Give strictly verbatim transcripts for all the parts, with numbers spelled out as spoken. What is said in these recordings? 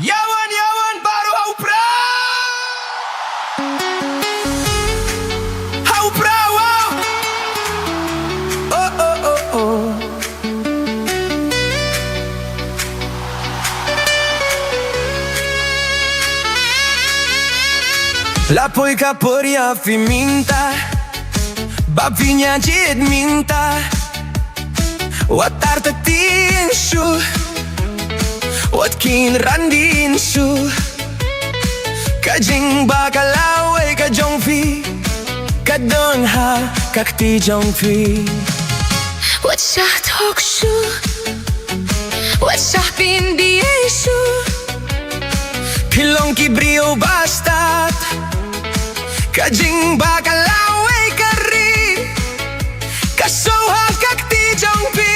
Yawan, yawan, baroh ha u Pra. Ha u Pra, wow. Oh, oh, oh, oh. La poi ka por ïa phi mynta. Ba phin ïa jied mynta. Wat artatien shuh. Wat kynran dien shuh. Ka jingbakla lawei ka jong phi. Ka don ha ka kti jong phi. Wat shah thok shuh. Wat shah pynbiej shuh. Phi long ki briew ba stad. Ka jingbakla lawei ka ri. Ka song ha ka kti jong phi.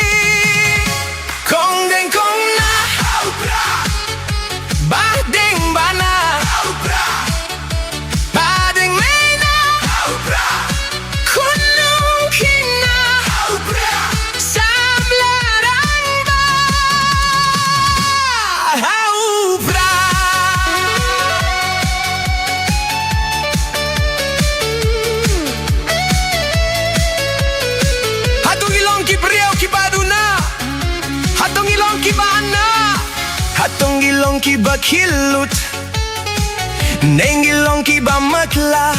Kong deng kong nah. Bah deng bah nah. Bah deng mei nah. Khun nongkynnoh. Samla rangbah. Ha u Pra. Hato ngi long ki briew kiba duna? Hato ngi long kiba na? Hato ngi long kiba kyllut? Ne ngi long kiba matlah?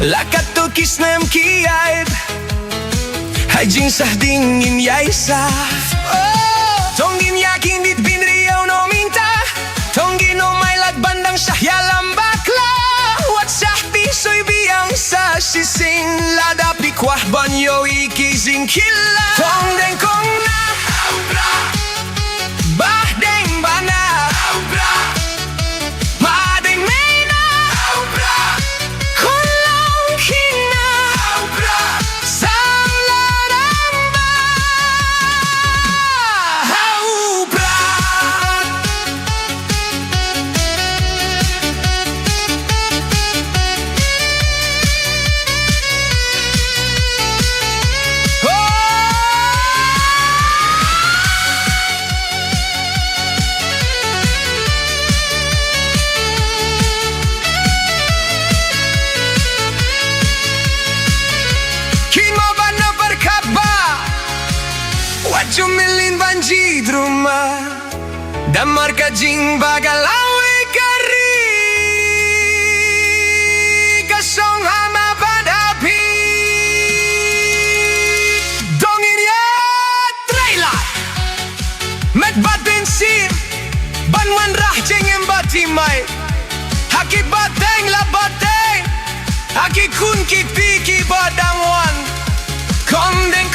La katto ki snem ki ïaid. Ha jingsah ding ngim ïai sah. Oh, to ngin ïa kyndit bynriew noh mynta. To ngin ym ailad ban dang shah ïalam bakla. Wat shah pynshoi biang sa shisien lada phi kwah ban ïohi ki jingkyllah. Kong deng kong nah. Bah deng bah nah. Bah deng mei nah. Khun nongkynnoh. Samla rangbah. Ha u Pra. Kynmaw ban ym pyrkhat ba wat ju mlien ban jied rumah. Namar ka jingbakla lawei ka ri ka song ha ma bad ha phi. To ngin ïatrei lad met bad mynsiem ban wanrah jingim ba thymmai ha ki bateng la bateng, ha ki khun ki kti kiba dang wan. Kong deng